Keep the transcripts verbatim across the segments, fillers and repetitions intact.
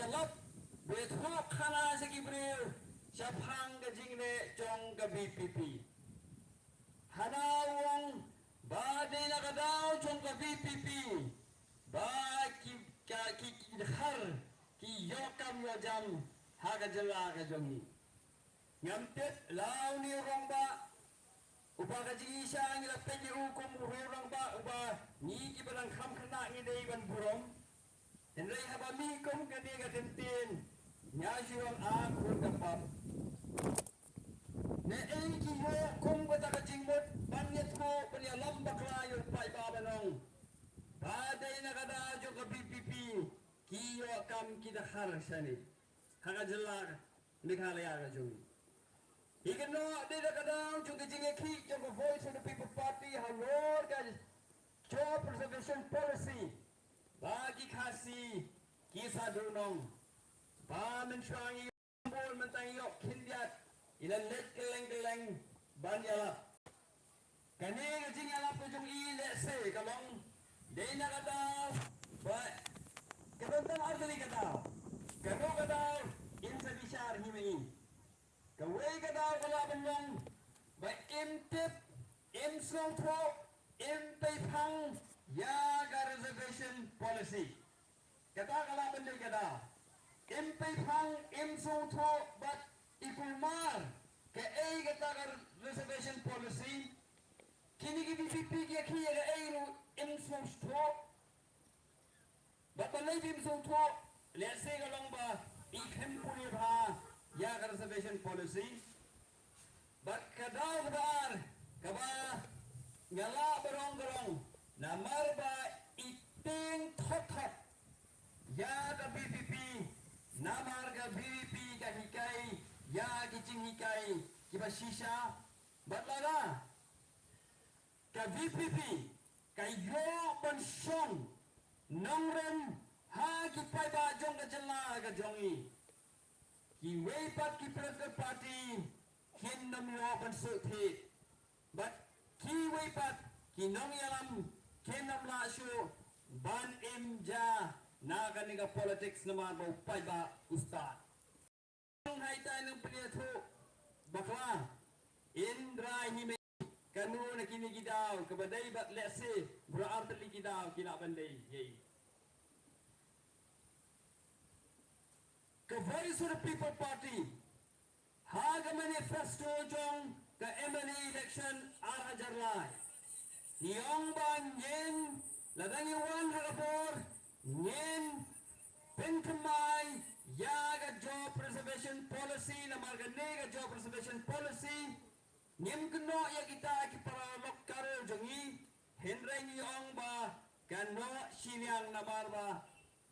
Lap, ba ïathuh khana sha ki briew shaphang ka jingleh jong ka V P P. Hana u ong ba dei na ka daw jong ka V P P ba ki, ka, ki, ki dkhar ki ïoh kam ïoh jam ha ka jylla ka jong ngi. Ngam tip la une u rangbah uba ka jingshisha ngi la peit ïa u kum u rangbah uba ngi kiba dang kham khynnah ngi dei ban burom. Hynrei haba mih kum kane ka kyntien, nga shu ong a khun ka pap. Ne ei ki ïoh kum kata ka jingmut ban ïathuh ban ïalam bakla ïa u paidbah ban ong ba dei na ka daw jong ka V P P ki ïoh kam ki dkhar shane ha ka jylla Meghalaya ka jong ngi. Hi kynnoh dei da ka daw jong ka jingïakhih jong ka Voice of the People Party halor ka Job Reservation Policy ba ki Khasi ki sa duh nong ba mynshuwa ngi bun mynta ngi ïoh khyndiat, ngi la leit kylleng kylleng ban ïalap. Kane ka jingïalap ka jong i lehse ka long dei na ka daw ba ka don tang ar tylli ka daw. Kano ka daw, im sa bishar hi ma i. Kawei ka daw ka lah ban long ba im tip, im sngewthuh, im peiphang ïa ka reservation policy. Kata ka lah ban dei ka daw. Im peiphang, im sngewthuh bad i kulmar kaei kata ka reservation policy. Kine ki V P P ki ïakhih ïa kaei ruh im sngewthuh. Bad balei im sngewthuh, lehse ka long ba i khlem pule bha ïa ka reservation policy. Bad ka daw kaba ar kaba nga lah ban ong ka long namar ba i tieng thot thot ïa ka V P P, namar ka V P P ka hikai ïa ki jinghikai kiba shisha. Bad lada ka V P P ka ïoh ban shong nongrim ha ki paidbah jong ka jylla ka jong i, kiwei pat ki political party kin ym ïoh ban shu thied. Bad kiwei pat ki nongïalam kin ym lah shuh ban im ja na kane ka politics namar ba u paidbah u stad. Nong hai tai nong pynïathuh bakla. Hynrei ngi mih kano na kine ki daw kaba dei bad lehse baroh ar tylli ki daw ki lah ban dei ïa i. Ka Voice of the People Party ha ka manifesto jong ka M L A election ar hajar lai, ngi ong ba ngin, lada ngi wan ha ka bor, ngin pynthymmai ïa ka Job Reservation Policy. Namar kane ka Job Reservation Policy ngim kynnoh ïa kita ki paralok Garo jong ngi, hynrei ngi ong ba ka noh shiliang namar ba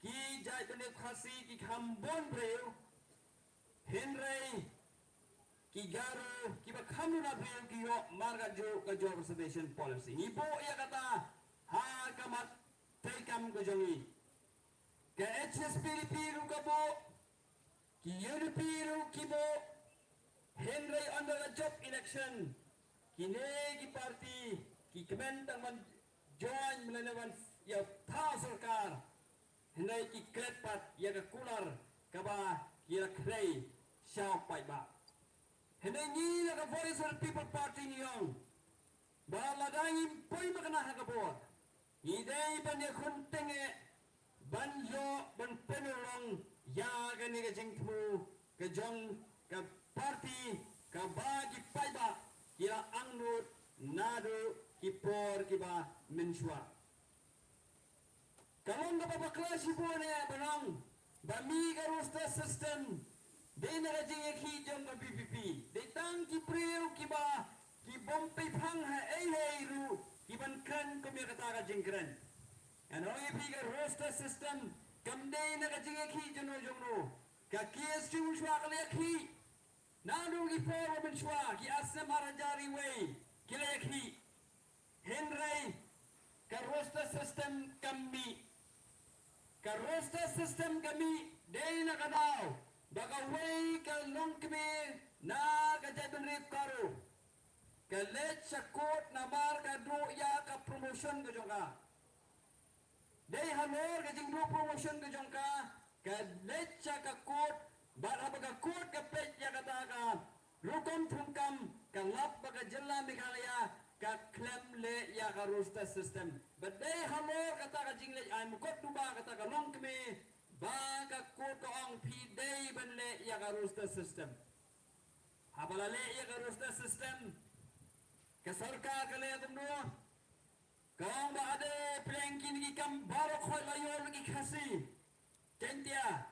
ki jaitbynriew Khasi ki kham bun briew, hynrei ki Garo kiba kham duna briew ki ïoh markatjuh ka Job Reservation Policy. Ngi buh ïa kata ha ka mat treikam ka jong ngi. Ka H S P D P ruh ka buh, ki U D P ruh ki buh, hynrei ynda la jop election kine ki party ki kmen tang ban join mynta ban ïa thaw sorkar. Hynrei ki klet pat ïa ka kular kaba ki la khrei sha u paidbah. Hynrei ngi la ka Voice of the People Party ngi ong ba lada ngim poi makna ha ka bor, ngi dei ban ïakhun tyngeh ban ïoh ban pynurlong ïa kane ka jingthmu ka jong ka party kaba ki paidbah ki la angnud naduh ki por kiba mynshuwa. Ka long kaba bakla shibun eh ban ong ba mih ka roster system dei na ka jingïakhih jong ka V P P. Dei tang ki briew kiba ki bym pei phang ha ei ha ei ruh ki ban kren kum ïa kata ka jingkren. Ngan ong ïa phi, ka roster system kam dei na ka jingïakhih jong no jong no. Ka K S T U mynshuwa ka la ïakhih. Naduh ki por ba mynshuwa, ki ar snem ar hajar iwei, ki la ïakhih. Hynrei ka roster system kam mih. Ka roster system ka mih dei na ka daw ba kawei ka longkmie na ka jaitbynriew Garo ka leit sha court namar ka duh ïa ka promotion ka jong ka. Dei halor ka jingduh promotion ka jong ka, Ka leit sha ka court, bad haba ka court ka peit ïa kata ka rukom thungkam, ka lap ba ka jylla Meghalaya ka khlem leh ïa ka roster system. Bad dei halor kata ka jingleit ai mukotduma kata ka longkmie ba ka court ka ong phi dei ban leh ïa ka roster system. Haba la leh ïa ka roster system, ka sorkar ka leh kumno? Ka ong ba ade pyrshang kine ki kam baroh khoit la ïoh ki Khasi Jaiñtia,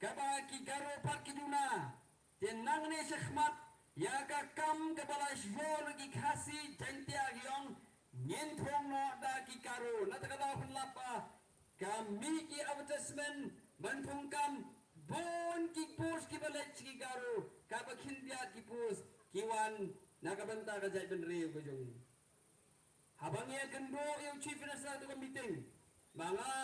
kaba ki Garo pat ki duna. Te nangne shakhmat ïa ka kam kaba la ïoh ki Khasi Jaiñtia ki ong ngin thung noh da ki Garo. Na kata ka daw pynlap ba ka mih ki advertisement ban thungkam bun ki post kiba leit sha ki Garo, kaba khyndiat ki post ki wan na ka bynta ka jaitbynriew ka jong ngi. Haba ngi ïakynduh ïa u Chief Minister ha kato ka meeting, ba nga,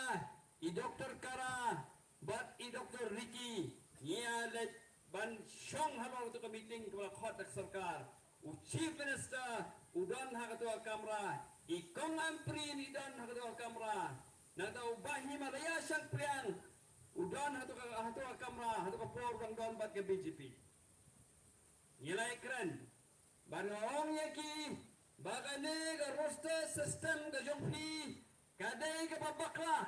i Doctor Kara bad i Doctor Ricky ngi ïa leit ban shong halor kato ka meeting kaba la khot da ka sorkar. U Chief Minister u don ha kato ka kamra, i Kong Ampareen i don ha kato ka kamra, nangta u Bah Himalaya Shangpliang u don ha kato ka, ha kato ka kamra, ha kato ka por ba ngi don bad ka B J P. Ngi la ïakren bad nga ong ïa ki ba kane ka roster system ka jong phi ka dei kaba bakla.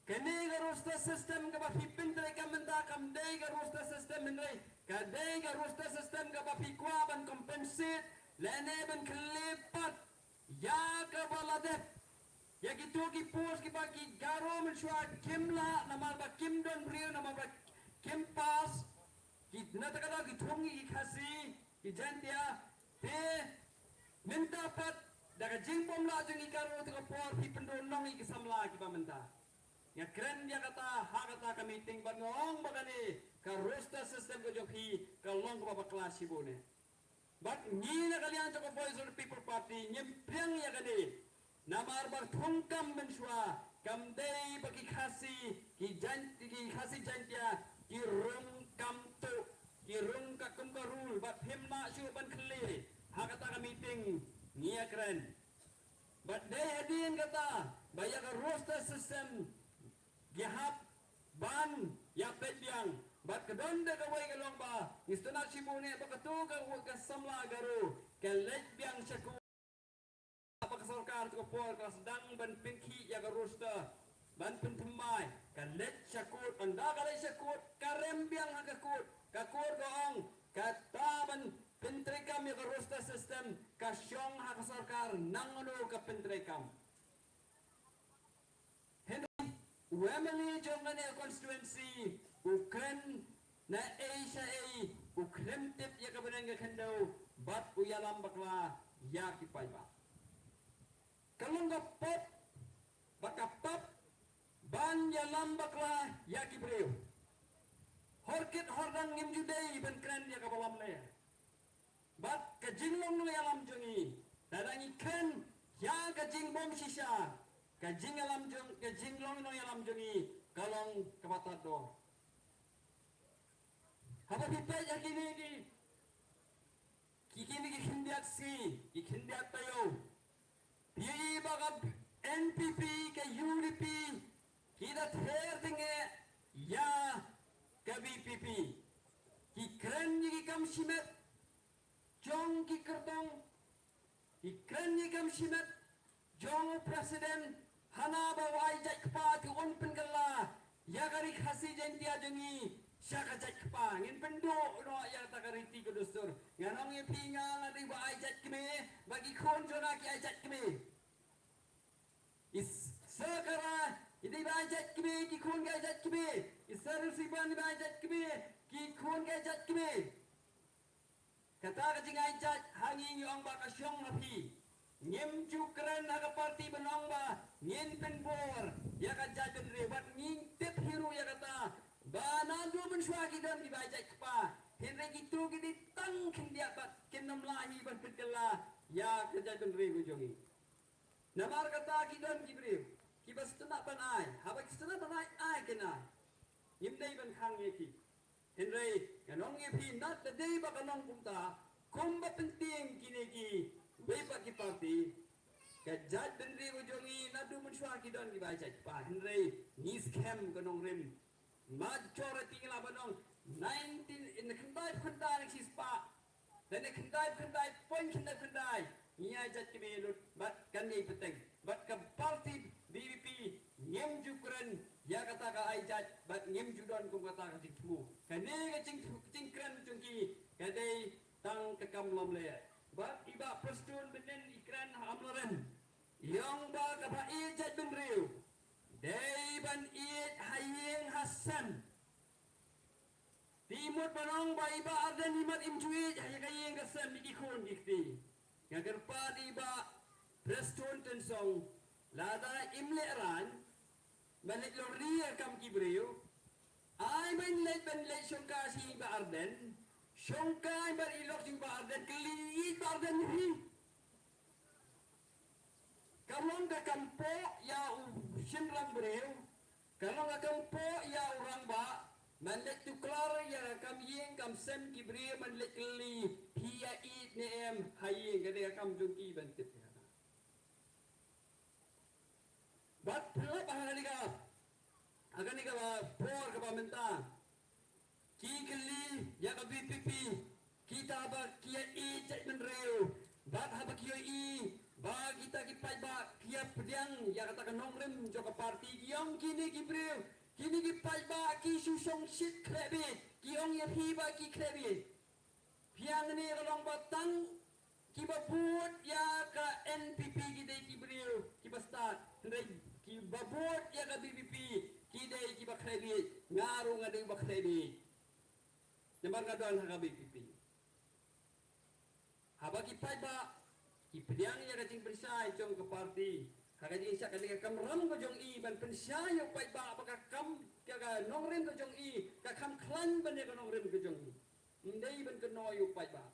Kane ka roster system kaba phi pyntreikam mynta kam dei ka roster system, hynrei ka dei ka roster system kaba phi kwah ban compensate lane ban khyllipmat ïa kaba la dep. Ïa kito ki post kiba ki Garo mynshuwa kim lah namar ba kim don briew, namar ba kim pass. Ki, na kata ka daw ki thung ïa ki Khasi, ki Jaiñtia. Te mynta pat da ka jingbymlah jong ki Garo, te ka por phi pyndonkam ïa ki samla kiba mynta. Nga kren ïa kata ha kata ka meeting bad nga ong ba kane ka roster system ka jong phi ka long kaba bakla shibun eh. Bad ngi na ka liang jong ka Voice of the People Party ngim pdiang ïa kane. Namar ba thungkam mynshuwa kam dei ba ki Khasi, ki Jaiñ-, ki Khasi Jaiñtia ki rung kam tuh, ki rung ka kum ka rul, bad phim lah shuh ban kylli. Ha kata ka meeting ngi ïakren. Bad dei hadien kata ba ïa ka roster system ki hap ban ïa peit biang. Bad ka don da kawei ka long ba ngi sngewtynnat shibun eh ba kato ka, ka samla Garo ka leit biang sha court. Ba ka sorkar kato ka por ka la sdang ban pynkhih ïa ka roster, ban pynthymmai, ka leit sha court, ynda ka leit sha court ka rem biang ha ka court. Ka court ka ong kata ban pyntreikam ïa ka roster system ka shong ha ka sorkar, nangno ka pyntreikam. Hynrei u M L A jong kane ka constituency u kren na ei sha ei, u khlem tip ïa ka bneng ka khyndew bad u ïalam bakla ïa ki paidbah. Ka long ka pop bad ka pap ban ïalam bakla ïa ki briew. Hor kit hor dang ngim ju dei ban kren ïa kaba lamler. Bad ka jinglong nongïalam jong ngi, lada ngi kren ïa ka jingbym shisha, ka jingïalam jong, ka jinglong nongïalam jong ngi ka long kaba tad dor. Haba phi peit ïa kine ki, ki kine ki khyndiat sngi, ki khyndiat taïew, phi i ba ka N P P, ka U D P ki da ther tyngeh ïa ka V P P. Ki kren ïa ki kam shimet jong ki kyrtong, ki kren ïa ki kam shimet jong u president, hana ba u ai jait kpa te un pynkylla ïa ka Ri Khasi Jaiñtia jong ngi sha ka jait kpa. Ngin pynduh noh ïa kata ka riti ka dustur. Ngan ong ïa phi, nga la dei ba ai jait kmie, ba ki khun jong nga ki ai jait kmie. I Sir Kara i dei ba ai jait kmie, ki khun ki ai jait kmie. I Sir Rusiban i dei ba ai jait kmie, ki khun ki ai jait kmie. Kata ka jingai jait ha ngi ngi ong ba ka shong ha phi. Ngim ju kren ha ka party ban ong ba ngin pynbor ïa ka jaitbynriew, bad ngi tip hi ruh ïa kata ba naduh mynshuwa ki don kiba ai jait kpa. Hynrei kito ki dei tang khyndiat bad kin ym lah hi ban pynkylla ïa ka jaitbynriew ka jong ngi. Namar kata ki don ki briew kiba sngewtynnat ban ai, haba ki sngewtynnat ban ai, ai kin ai. Ngim dei ban khang ïa ki. Hynrei ngan ong ïa phi, na da dei ba ka long kumta, kumba pyntieng kine kiwei pat ki party, ka jaitbynriew ka jong ngi naduh mynshuwa ki don kiba ai jait kpa. Hynrei ngi skhem ka nongrim. Majority ngi lah ban ong, nineteen, in khyndai phew khyndai na ka shispah, lane khyndai phew khyndai point khyndai phew khyndai, ngi ïa jait kmie lut bad kane bteng. Bad ka party B P P ngim ju kren ïa kata ka ai jait bad ngim ju don kum kata ka jingthmu. Kane ka jing, jingkren jong ki ka dei tang ka kam lamler. Bad i Bah Prestone mynnin i kren ha Amlarem, i ong ba kaba ïeit jaitbynriew dei ban ïeit ha ïing ha sem. Te mut ban ong ba i Bah Ardent imat im ju ïeit ha ka ïing ka sem, i ki khun ki kti. Nga kyrpad i Bah Prestone Tynsong, lada im lehraiñ ban leit lorri ïa ka kam ki briew, ai ban leit, ban leit shongkai sha i Bah Ardent, shongkai bad i lok jong i Bah Ardent, kylli i Bah Ardent hi. Ka long ka kam pop ïa u shynrang briew, ka long ka kam pop ïa u rangbah ban leit tuklar ïa ka kam ïing kam sem ki briew, ban leit kylli phi ïa ïeit ne em ha ïing. Ka dei ka kam jong ki ban tip ïa kata. Bad pynlong ha kane ka, ha kane ka por kaba mynta, ki kylli ïa ka V P P, kita ba ki ïeit jaitbynriew. Bad haba ki ïohi ba kita ki paidbah ki ïa pdiang ïa kata ka nongrim jong ka party, ki ong kine ki briew, kine ki paidbah ki shu shongshit khlem bit, ki ong ïa phi ba ki khlem bit. Phi ong ne ka long ba tang kiba vote ïa ka N P P ki dei ki briew kiba stad, hynrei kiba vote ïa ka V P P ki dei kiba khlem bit. Nga ruh nga dei ba khlem bit. Namar nga don ha ka V P P. Haba ki paidbah ki pdiang ïa ka jingpynshai jong ka party, ha ka jingshah ka dei ka kamram ka jong i ban pynshai ïa u paidbah ba ka kam, ka, ka nongrim ka jong i ka kham khlaiñ ban ïa ka nongrim ka jong i. Ym dei ban kynnoh ïa u paidbah.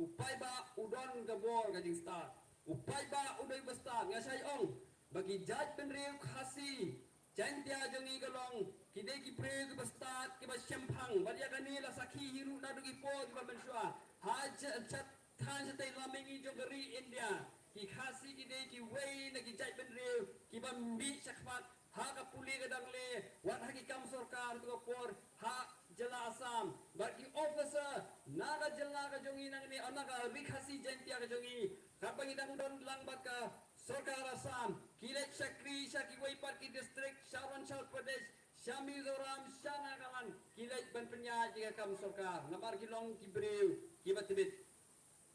U paidbah u don ka bor ka jingstad. U paidbah u dei ba stad. Nga shai ong ba ki jaitbynriew Khasi Jaiñtia jong i ka long, ki dei ki briew kiba stad, kiba shemphang. Bad ïa kane la sakhi hi ruh naduh ki por kiba mynshuwa. Ha ja-, ja-, than shatei lam mihngi jong ka ri India, ki Khasi ki dei kiwei na ki jaitbynriew kiba mih shakhmat ha ka pule ka dangle, wat ha ki kam sorkar ha kato ka por ha jylla Assam. Bad ki officer na ka jylla ka jong i nangne, na ka ri Khasi Jaiñtia ka jong i, katba ngi dang don lang bad ka sorkar Assam, ki leit shakri sha kiwei pat ki district, sha Arunachal Pradesh, sha Mizoram, sha Nagaland, ki leit ban pynïaid ïa ka kam sorkar namar ki long ki briew kiba tbit.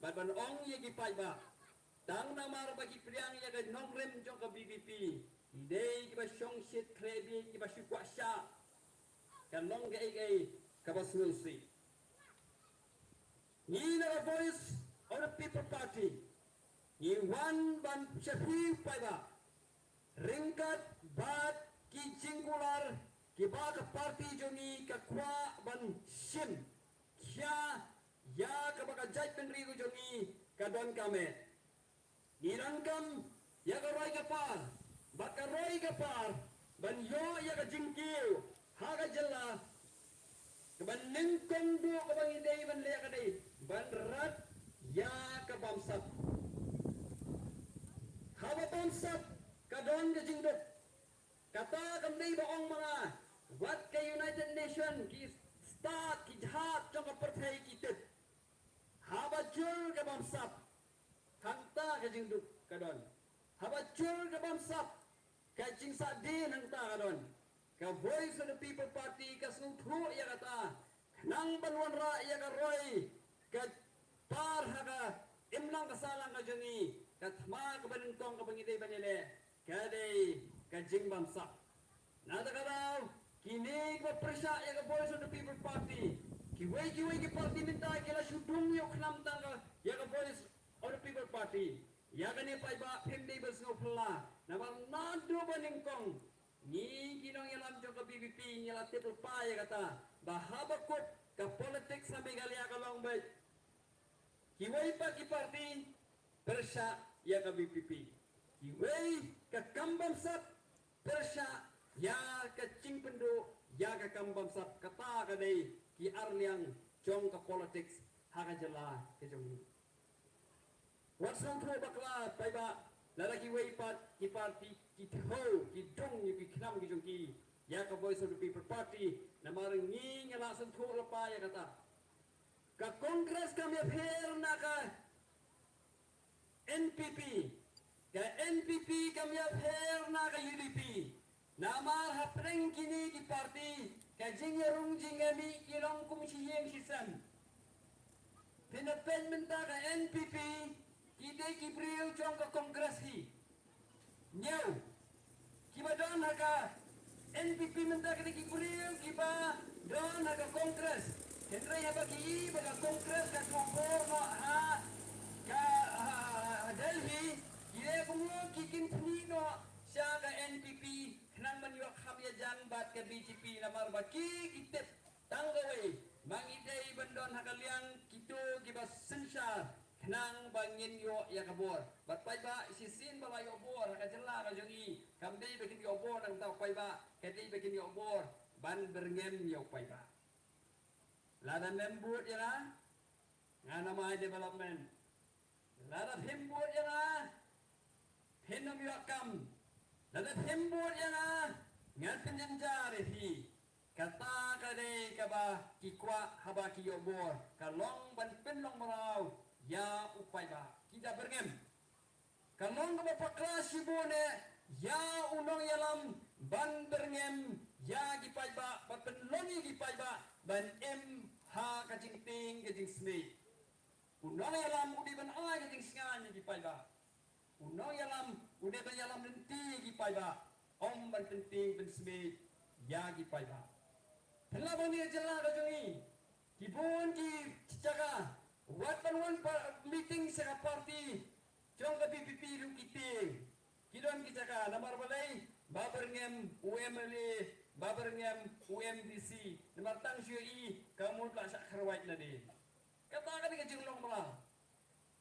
Bad ban ong ïa ki paidbah, tang namar ba ki pdiang ïa ka nongrim jong ka V P P, ki dei kiba shongshit khlem bit, kiba shu kwah shah. Ka long kaei kaei kaba sngewsih. Ngi na ka Voice of the People Party ngi wan ban sha phi paidbah ryngkat bad ki jingkular kiba ka party jong ngi ka kwah ban shim khia ïa kaba ka jaitbynriew jong ngi ka donkam eh. Ngi donkam ïa ka roi ka par, bad ka roi ka par ban ïoh ïa ka jingkiew ha ka jylla, kaba nyngkong duh kaba ngi dei ban leh ka dei ban rat ïa ka bamsap. Haba bamsap ka don ka jingduk. Kata kam dei ba ong ma nga, wat ka United Nation, ki stad, ki jait jong ka pyrthei ki tip. Haba jur ka bamsap, hangta ka jingduk ka don. Haba jur ka bamsap, ka jingsahdien hangta ka don. Ka Voice of the People Party ka sngewthuh ïa kata. Khnang ban wanrah ïa ka roi ka par ha ka imlang ka sahlang ka jong ngi, ka thma kaba nyngkong kaba ngi dei ban ïaleh ka dei ka jingbamsap. Na kata ka daw, kine kiba pyrshah ïa ka Voice of the People Party, kiwei kiwei ki party mynta ki la shu dung ïa u khnam tang ka, ïa ka Voice of the People Party. Ïa kane paidbah phim dei ban sngewphylla, namar naduh ba nyngkong ngi ki nongïalam jong ka V P P ngi la tip lypa ïa kata ba haba kut ka politics ha Meghalaya ka long beit. Kiwei pat ki party pyrshah ïa ka V P P. Kiwei ka kam bamsap pyrshah ïa ka jingpynduh ïa ka kam bamsap. Kata ka dei ki arliang jong ka politics ha ka jylla ka jong ngi. Wat sngewthuh bakla paidbah, lada kiwei pat ki party ki thew, ki dung ïa ki khnam ki jong ki. ïa ka Voice of the People Party, namar ngi ngi la sngewthuh lypa ïa kata. Ka Congress kam ïapher na ka N P P, ka N P P kam ïapher na ka U D P. Namar hapdeng kine ki party ka jingïarung jingïamih ki long kum shi ïing shi sem. Phin ïa peit mynta ka N P P ki dei ki briew jong ka Congress hi. Ñiew, kiba don ha ka N P P mynta ki dei ki briew kiba don ha ka Congress. Hynrei haba ki i ba ka Congress ka ïoh bor noh ha ka, ha, ha, ha Delhi, ki dei kumno ki kynthni noh sha ka N P P khnang ban ïoh kham ïa jan bad ka B J P namar ba ki ki tip tang kawei ba ngi dei ban don ha ka liang kito kiba synshar khnang ba ngin ïoh ïa ka bor. Bad paidbah, shisien ba la ïoh bor ha ka jylla ka jong i, kam dei ba kin ïoh bor nangta paidbah, ka dei ba kin ïoh bor ban byrngem ïa u paidbah. Lada mem bud ïa nga, ngan ym ai development. Lada phim bud ïa nga, phin ym ïoh kam. Lada phim bud ïa nga, ngan pynjynjar ïa phi. Kata ka dei kaba ki kwah haba ki ïoh bor, ka long ban pynlong mraw ïa u paidbah. Ki da byrngem. Ka long kaba bakla shibun eh ïa u nongïalam ban byrngem ïa ki paidbah, ban pynlong ïa ki paidbah ban im ha ka jingtieng ka jingsmit. U nongïalam u dei ban ai ka jingsngain ïa ki paidbah. U nongïalam u dei ban ïalam lynti ïa ki paidbah, ym ban pyntieng pynsmit ïa ki paidbah. Pynlong ba ngi ka jylla ka jong i, ki bun ki jaka, wat ban wan pa meeting sha ka party jong ka V P P ruh ki tieng. Ki don ki jaka, namar balei? Ba byrngem u M L A, ba byrngem u M D C, namar tang shu i ka mut la shah kharwait na dien. Kata ka dei ka jinglong mraw.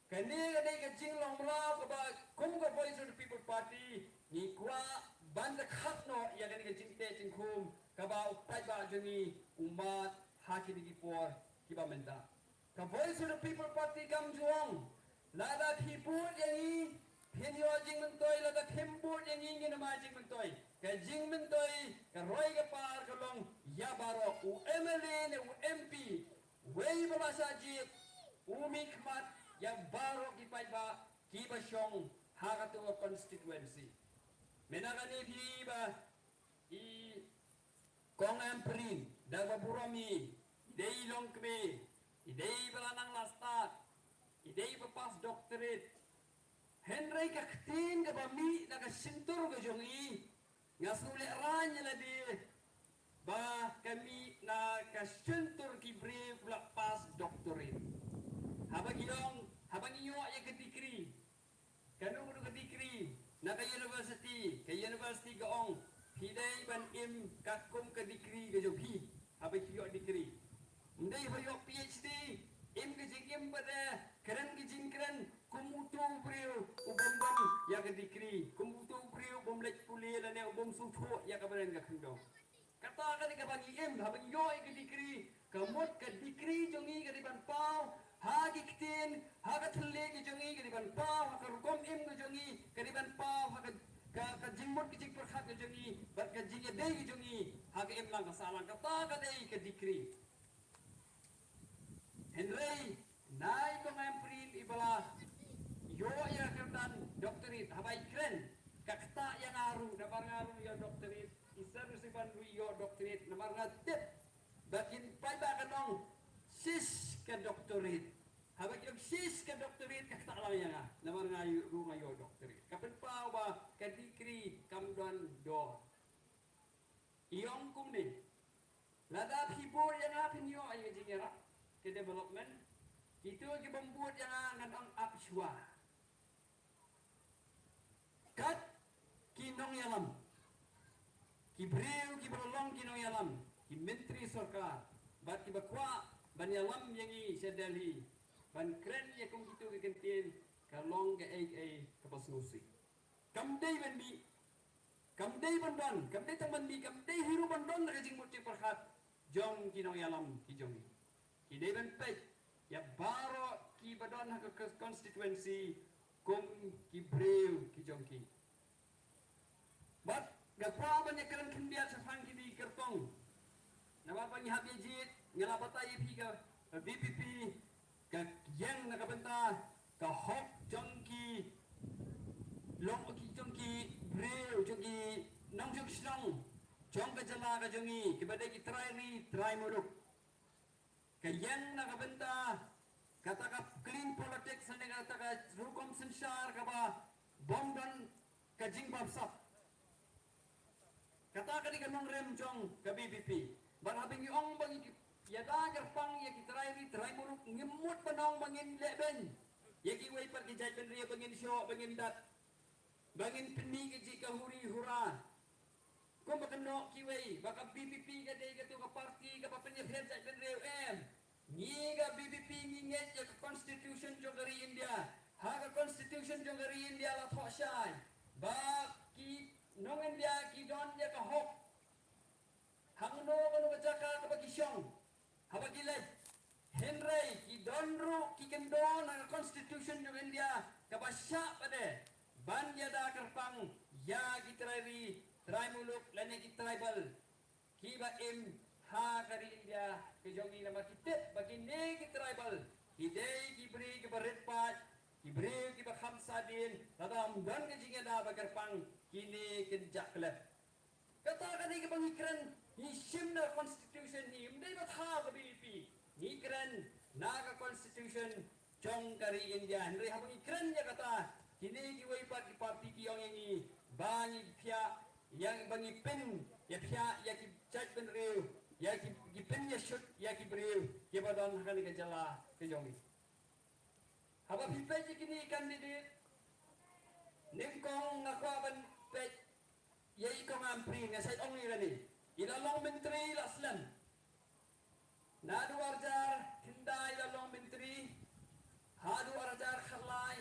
Kane ka dei ka jinglong mraw kaba kum ka Voice of the People Party ngi kwah ban da khat noh ïa kane ka jingteh jingkhum kaba u paidbah jong ngi u mad ha kine ki por kiba mynta. Ka Voice of the People Party kam ju ong, lada phi bud ïa ngi phin ïoh jingmyntoi, lada phim bud ïa ngi ngin ym ai jingmyntoi. Ka jingmyntoi ka roi ka par ka long ïa baroh, u M L A ne u M P, wei ba la shah jied, u mihkhmat ïa baroh ki paidbah kiba shong ha kato ka constituency. Mynta kane phi ba i Kong Ampareen, da ba burom i, i dei i longkmie, i dei ba la nang la stad, i dei ba pass doctorate. Hynrei ka ktien kaba mih na ka shyntur ka jong i, nga sngewlehrain ïa lade ba ka mih na ka shyntur ki briew kiba la pass doctorate. Haba ki ong, haba ngi ïoh ïa ka degree, kano kano ka degree na ka university, ka university ka ong, phi dei ban im katkum ka degree ka jong phi. Haba ki ïoh degree, ym dei ba ïoh P H D, im ka jingim ba dei kren ka jingkren kum uto u briew u bym don ïa ka degree, kum uto u briew u bym leit pule lane u bym sngewthuh ïa ka bneng ka khyndew. Kata ka dei kaba ngi im, haba ngi ïoh ïa ka degree, ka mut ka degree jong ngi ka dei ban paw ha ki ktien, ha ka thylliej ka jong ngi ka dei ban paw, ha ka rukom im ka jong ngi ka dei ban paw, ha ka, ka, ka jingmut ka jingpyrkhat ka jong ngi bad ka jingïadei ka jong ngi ha ka imlang ka sahlang. Kata ka dei ka degree. Hynrei na i Kong Ampareen i ba la ïoh ïa ka kyrdan doctorate, haba i kren, ka ktah ïa nga ruh, namar nga ruh ïoh doctorate, i Sir Risaban ruh ïoh doctorate, namar nga tip ba kin paidbah kan ong, shish ka doctorate. Haba ki ong shish ka doctorate, ka ktah lang ïa nga, namar nga ruh nga ïoh doctorate. Ka pynpaw ba ka degree kam don dor. I ong kumne, lada phi bud ïa nga phin ïoh ïa ka jingïarap, ka development. Kito ki bym bud ïa nga ngan ong ap shuwa. Kat ki nongïalam, ki briew kiba la long ki nongïalam, ki myntri sorkar, bad kiba kwah ban ïalam ïa ngi sha Delhi ban kren ïa kum kito ki kyntien, ka long kaei kaei kaba sngewsih. Kam dei ban mih, kam dei ban don, kam dei tang ban mih, kam dei hi ruh ban don da ka jingmut jingpyrkhat jong ki nongïalam ki jong ngi. Ki dei ban peit ïa baroh kiba don ha ka constituency kum ki briew ki jong ki. Bad Nga kwah ban ïakren khyndiat shaphang kine ki kyrtong. Namar ba ngi hap ïa jied, nga la batai ïa phi ka, ka V P P, ka ïeng na ka bynta ka hok jong ki long ki jong ki briew, jong ki nongjngohshnong jong ka jylla ka jong ngi, kiba dei ki trai ri trai muluk. Ka ïeng na ka bynta kata ka clean politics ne kata ka rukom synshar kaba bym don ka jingbamsap. Kata ka dei ka nongrim jong ka V P P. Bad haba ngi ong ba ngi ïada kyrpang ïa ki trai ri trai muluk, ngim mut ban ong ba ngin lehbeiñ ïa kiwei pat ki jaitbynriew, ba ngin shoh, ba ngin dat, ba ngin pynmih ka jingkyrkhu huri hura. Kumba kynnoh kiwei ba ka V P P ka dei katu ka party kaba pynïapher jaitbynriew, em. Ngi ka V P P ngi ngeit ïa ka constitution jong ka ri India. Ha ka constitution jong ka ri India la thoh shai ba ki nong India ki don ïa ka hok hangno kano ka jaka kaba ki shong, haba ki leit. Hynrei ki don ruh ki kyndon ha ka constitution jong India kaba shah pat de ban ïada kyrpang ïa ki trai ri trai muluk lane ki tribal kiba im ha ka ri India ka jong ngi. Namar ki tip ba kine ki tribal ki dei ki briew kiba rit paid, ki briew kiba kham shadien. Lada ym don ka jingïada ba kyrpang, kine kin jah klet. Kata ka dei kaba ngi kren, ngi shim na constitution hi, ym dei ba thaw ka V P P. Ngi kren na ka constitution jong ka ri India. Hynrei haba ngi kren ïa kata, kine kiwei pat ki party ki ong ïa ngi ba ngi phiah, ïa ba ngi pynïaphiah ïa ki jaitbynriew, ïa ki, ki pynïashut ïa ki briew kiba don ha kane ka jylla ka jong ngi. Haba phi peit ïa kine ki candidate, nyngkong nga kwah ban peit ïa i Kong Ampareen, nga sa ong ïa kane. I la long myntri la slem. Naduh arhajar khyndai i la long myntri, haduh arhajar khatlai,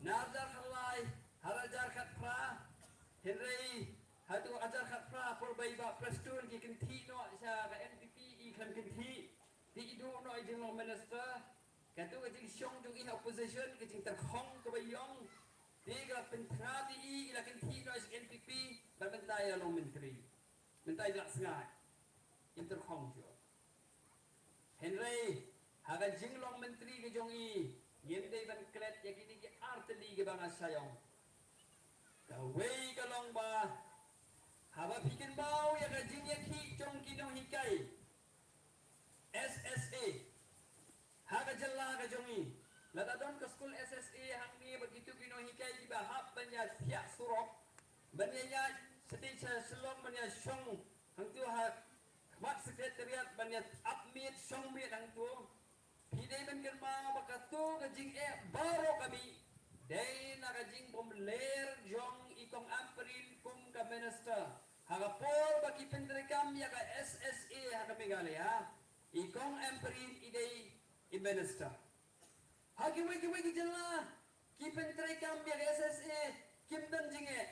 na arhajar khatlai ha arhajar khatphra. Hynrei haduh arhajar khatphra por ba i Bah Prestone ki kynthih noh sha ka N P P, i khlem kynthih. Te i duh noh i jinglong minister. Katu ka jingshong jong i ha opposition, ka jingtyrkhong kaba i ong. Te ka la pyntngat ïa i, i la kynthih noh sha ka N P P, bad mynta i la long myntri. Mynta i la sngaid. Im tyrkhong shuh. Hynrei ha ka jinglong myntri ka jong i, ngim dei ban klet ïa kine ki artylli kiba nga sa ong. Kawei ka long ba haba phi kynmaw ïa ka jingïakhih jong ki nonghikai S S A ha ka jylla ka jong i, lada don ka skul S S A hangne bad kitu ki nonghikai kiba hap ban ïa thiah surok, ban ïa ïaid shatei sha Shillong, ban ïa shong hangtu ha khmat secretariat, ban ïa ap miet shong miet hangtu. Phi dei ban kynmaw ba katu ka jingeh baroh ka mih dei na ka jingbymler jong i Kong Ampareen kum ka minister. Ha ka por ba ki pyntreikam ïa ka S S A ha ka Meghalaya, i Kong Ampareen i dei i minister. Ha kiwei kiwei ki jylla ki pyntreikam ïa ka S S A kim don jingeh.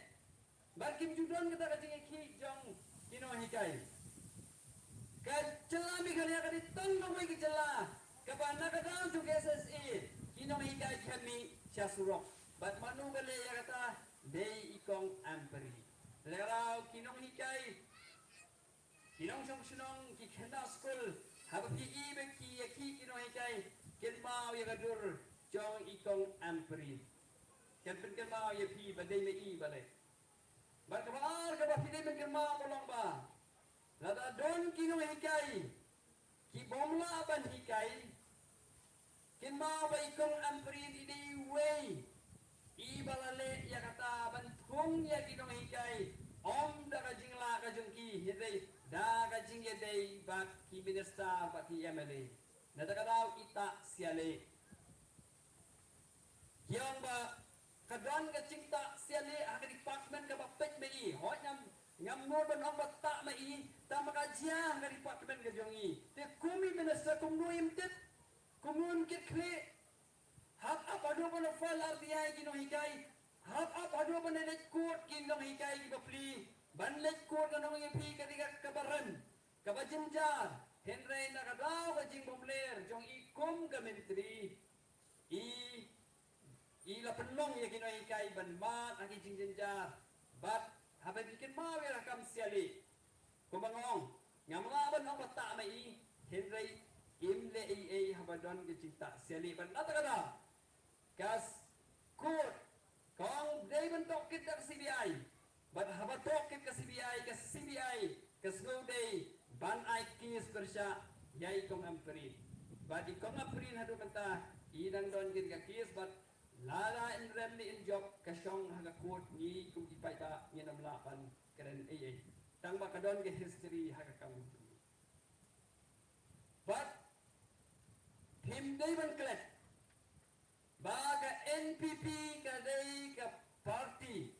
Bad kim ju don kata ka jingïakhih jong ki nonghikai. Ka jylla Meghalaya ka dei tang kawei ka jylla kaba na ka daw jong ka S S A ki nonghikai ki hap mih sha surok. Bad mano ba leh ïa kata? Dei i Kong Ampareen. Lehraw ki nonghikai, ki nongshong shnong, ki khynnah skul, haba phi i ba ki ïakhih ki nonghikai, kynmaw ïa ka dur jong i Kong Ampareen. Kan pynkynmaw ïa phi ba dei ma i ba leh. Bad kaba ar kaba phi dei ban kynmaw ka long ba lada don ki nonghikai ki bym lah ban hikai, kynmaw ba i Kong Ampareen i dei iwei i ba la leh ïa kata ban thung ïa ki nonghikai, ym da ka jinglah ka jong ki, hynrei da ka jingïadei bad ki minister bad ki M L A. Na kata ka daw i Tah Sialeh. Ki ong ba ka don ka jingtah sialeh ha ka department kaba peit ma i. Hooid ngam, ngam nud ban ong ba tah ma i, tang ba ka jia ha ka department ka jong i. Te kum i minister kumno im tip, kumno im kit khlieh. Hap ap haduh ban file R T I ki nonghikai. Hap ap haduh ban leit kut ki nonghikai ki bapli. Ban leit kut nga ong ïa phi ka dei ka kaba rem, kaba jynjar. Hynrei na ka daw ka jingbymler jong i kum ka myntri, i, i la pynlong ïa ki nonghikai ban mad ha ki jingjynjar. Bad Haba phi kynmaw ïa ka kam sialeh, kumba nga ong, ngam lah ban ong ba tah ma i, hynrei im leh ei ei haba don ka jingtah sialeh. Bad na kata ka daw, ka s-, court ka ong dei ban tohkit da ka C B I. Bad haba tohkit ka C B I, ka C B I ka sngewdei ban ai case pyrshah ïa i Kong Ampareen. Bad i Kong Ampareen haduh mynta i dang don kane ka case, bad lada in rem ne in jop, ka shong ha ka court, ngi kum ki paidbah ngin ym lah ban kren ei ei. Tang ba ka don ka history ha ka kam. Bad phim dei ban klet ba ka N P P ka dei ka party.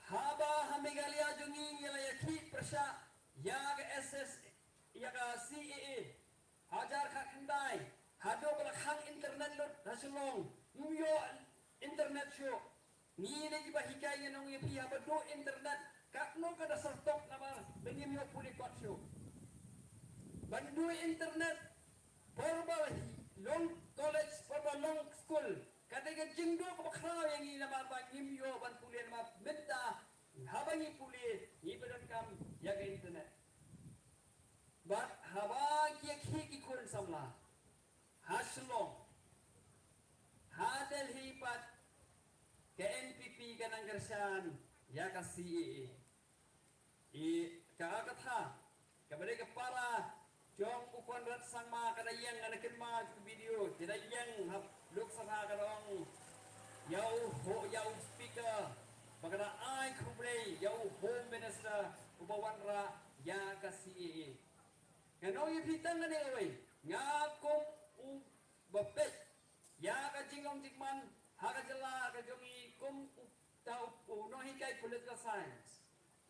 Haba ha Meghalaya jong ngi ngi la ïakhih pyrshah ïa ka S S, ïa ka C A A, hajar khatkhyndai, haduh ba la khang internet lut ha Shillong, ym ïoh internet shuh. Ngi dei kiba hikai, ngan ong ïa phi, haba duh internet, katno ka da syrtok namar ba ngim ïoh pule kot shuh. Ban duh internet por ba long college, por ba long skul, ka dei ka jingduh kaba khraw ïa ngi namar ba ngim ïoh ban pule namar mynta haba ngi pule ngi ba donkam ïa ka internet. Bad haba ki ïakhih ki khun samla ha Shillong, ha Delhi pat ka N P P ka nang kyrshan ïa ka C A A. I ka, ka tha, kaba dei ka para jong u Conrad Sangma ka da ïeng, nga da kynmaw ka video, ka da ïeng ha Lok Sabha, ka da ong ïa u ho-, ïa u speaker ba ka da ai khublei ïa u Home Minister uba wanrah ïa ka C A A. Ngan ong ïa phi tang kane kawei, nga kum uba peit ïa ka jinglong jingman ha ka jylla ka jong ngi kum u ta u, u nonghikai political science,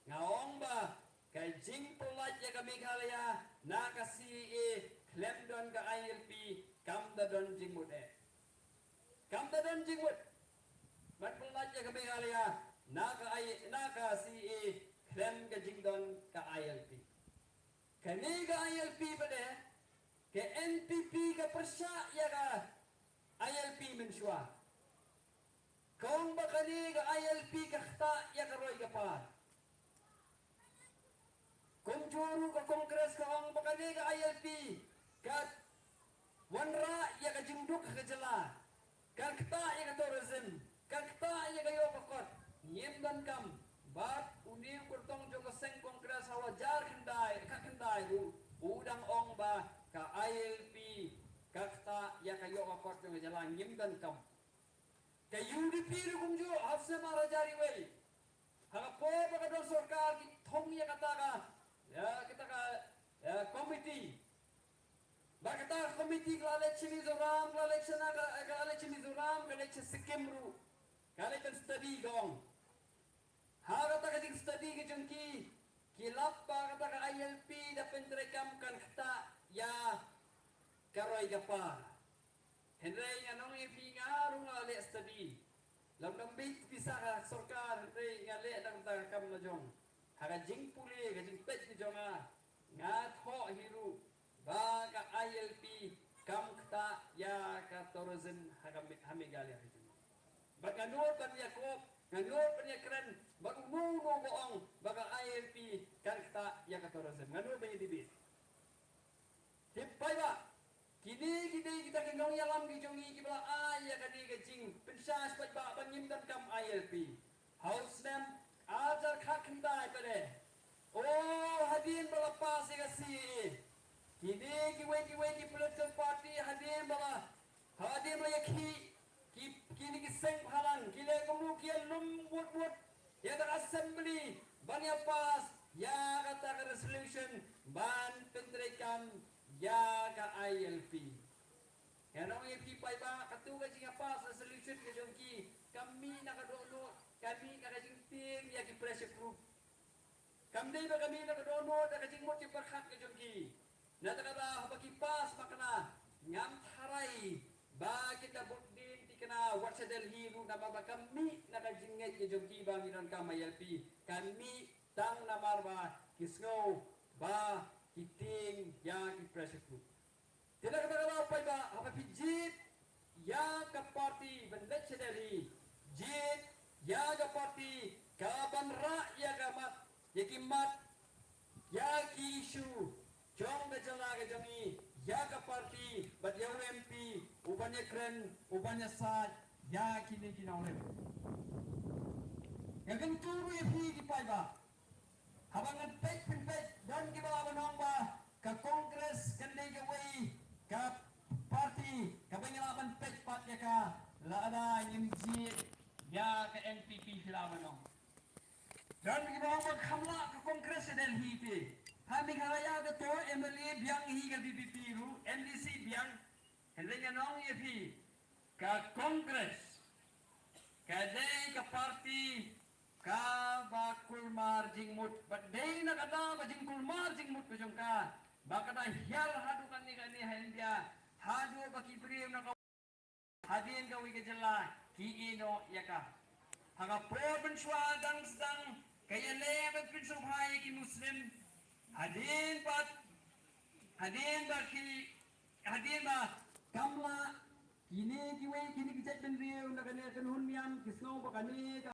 nga ong ba ka jingpyllait ïa ka Meghalaya na ka C A A khlem don ka I L P kam da don jingmut eh. Kam da don jingmut ban pyllait ïa ka Meghalaya na ka I-, na ka C A A khlem ka jingdon ka I L P. Kane ka I L P pat de, ka N P P ka pyrshah ïa ka I L P mynshuwa. Ka ong ba kane ka I L P ka ktah ïa ka roi ka par. Kumjuh ruh ka Congress ka ong ba kane ka I L P ka wanrah ïa ka jingduk ha ka jylla, ka ktah ïa ka tourism, ka ktah ïa ka ïoh ka kot. Ngim donkam. Bad une u kyrtong jong ka seng Congress ha u hajar khyndai, khatkhyndai ruh u dang ong ba ka I L P ka ktah ïa ka ïoh ka kot jong ka jylla, ngim donkam. Ka U D P ruh kumjuh, ha u snem ar hajar wei, ha ka por ba ka don sorkar, ki thung ïa kata ka, ïa kata ka, ïa, committee. Ba kata ka committee ka la leit sha Mizoram, ka la leit sha na ka, ka la leit sha Mizoram, ka leit sha Sikkim ruh, ka leit ban study, ka ong. Ha kata ka jingstudy ka jong ki, ki lap ba kata ka I L P da pyntreikam kan ktah ïa ka roi ka par. Hynrei ngan ong ïa phi, nga ruh nga leh study. Lam dang bit pisa ka sorkar, hynrei nga leh dang da ka kam la jong. Ha ka jingpule, ka jingpeit ka jong nga, nga thoh hi ruh ba ka I L P kam ktah ïa ka tourism ha ka Me-, ha Meghalaya ka jong. Bad nga nud ban ïa kop, nga nud ban ïa kren bad uno uno ba ong ba ka I L P kan ktah ïa ka tourism. Nga nud ban ïa debate. Te paidbah, kine ki dei kita ki nongïalam ki jong ngi kiba la ai ïa kane ka jingpynshai paidbah ba ngim donkam I L P. Ha u snem ar hajar khatkhyndai pat de, o, hadien ba la pass ïa ka C A A, kine kiwei kiwei ki political party hadien ba la, hadien ba la ïakhih ki, kine ki seng bhalang, ki leh kumno, ki ïalum wut wut ïa ka assembly ban ïa pass ïa kata ka resolution ban pyntreikam ïa ka I L P. Ngan ong ïa phi paidbah, kato ka jingïa pass resolution ka jong ki kam mih na ka dohnud, kam mih na ka jingtieng ïa ki pressure group. Kam dei ba ka mih na ka dohnud da ka jingmut jingpyrkhat ka jong ki. Na kata ka daw haba ki pass makna, ngam tharai ba kita bud dien thikna wat sha Delhi ruh, namar ba kam mih na ka jingngeit ka jong ki ba ngi donkam I L P. Kam mih tang namar ba ki sngew ba ki tieng ïa ki pressure group. Te na kata ka daw paidbah, haba phi jied ïa ka party ban leit sha Delhi, jied ïa ka party Ka ban rah ïa ka mat, ïa ki mat, ïa ki issue jong ka jylla ka jong ngi, ïa ka party bad ïa u M P u ban ïakren, u ban ïasaid ïa kine ki nongrep. Nga kyntu ruh ïa phi ki paidbah, haba ngan peit pynpeit, don kiba lah ban ong ba ka Congress kan dei kawei ka party kaba ngi lah ban peit pat ïa ka lada ngim jied ïa ka N P P, phi lah ban ong. Don kiba ong ba kham lah ka Congress ha Delhi te. Ha Meghalaya ka to M L A biang hi ka V P P ruh, M D C biang. Hynrei ngan ong ïa phi, ka Congress ka dei ka party kaba kulmar jingmut, bad dei na kata ka jingkulmar jingmut ka jong ka ba ka da hiar haduh katne katne ha India, haduh ba ki briew na ka hadien kawei ka jylla ki ïehnoh ïa ka. Ha ka por mynshuwa dang sdang ka ïaleh bad pynsngewbha ïa ki Muslim, hadien bad, hadien ba ki, hadien ba kam lah kine kiwei, kine ki jaitbynriew na kane ka kynhun niam ki sngew ba kane ka